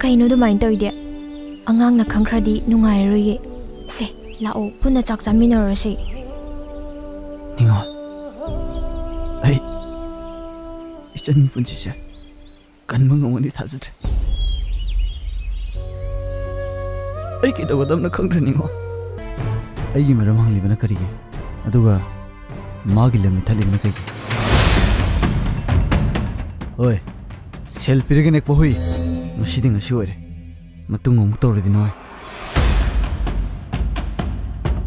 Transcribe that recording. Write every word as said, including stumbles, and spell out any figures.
ꯀꯩꯅꯣ ꯑꯗꯨꯃꯥꯏꯅ ꯇꯧꯔꯤꯗꯤ? ꯑꯉꯥꯡꯅ ꯈꯪꯈ꯭ꯔꯗꯤ ꯅꯨꯡꯉꯥꯏꯔꯔꯣꯏꯌꯦ꯫ ꯁꯦ, ꯂꯥꯛꯑꯣ, ꯄꯨꯟꯅ ꯆꯥꯛ ꯆꯥꯃꯤꯟꯅꯔꯁꯦ꯫ ꯅꯤꯉꯣꯜ, ꯑꯩ ꯏꯆꯟꯒꯤ ꯄꯨꯟꯁꯤꯁꯦ ꯀꯟꯕ ꯉꯝꯒꯅꯤ ꯊꯥꯖꯗ꯭ꯔꯦ꯫ ꯑꯩ ꯀꯩꯗꯧꯒꯗꯕꯅꯣ ꯈꯪꯗ꯭ꯔꯦ ꯅꯤꯉꯣꯜ꯫ ꯑꯩꯒꯤ ꯃꯔꯝ ꯍꯪꯂꯤꯕꯅ ꯀꯔꯤꯒꯤ? ꯑꯗꯨꯒ ꯃꯥꯒꯤ ꯂꯝ ꯃꯤꯊꯠꯂꯤꯕꯅ ꯀꯩꯒꯤ? ꯍꯣꯏ, ꯁꯦꯜ ꯄꯤꯔꯒ ꯅꯦꯛꯄ ꯍꯨꯏ꯫ ꯉꯁꯤꯗꯤ ꯉꯁꯤ ꯑꯣꯏꯔꯦ꯫ ꯃꯇꯨꯡ ꯑꯃꯨꯛ ꯇꯧꯔꯗꯤ ꯅꯣꯏ꯫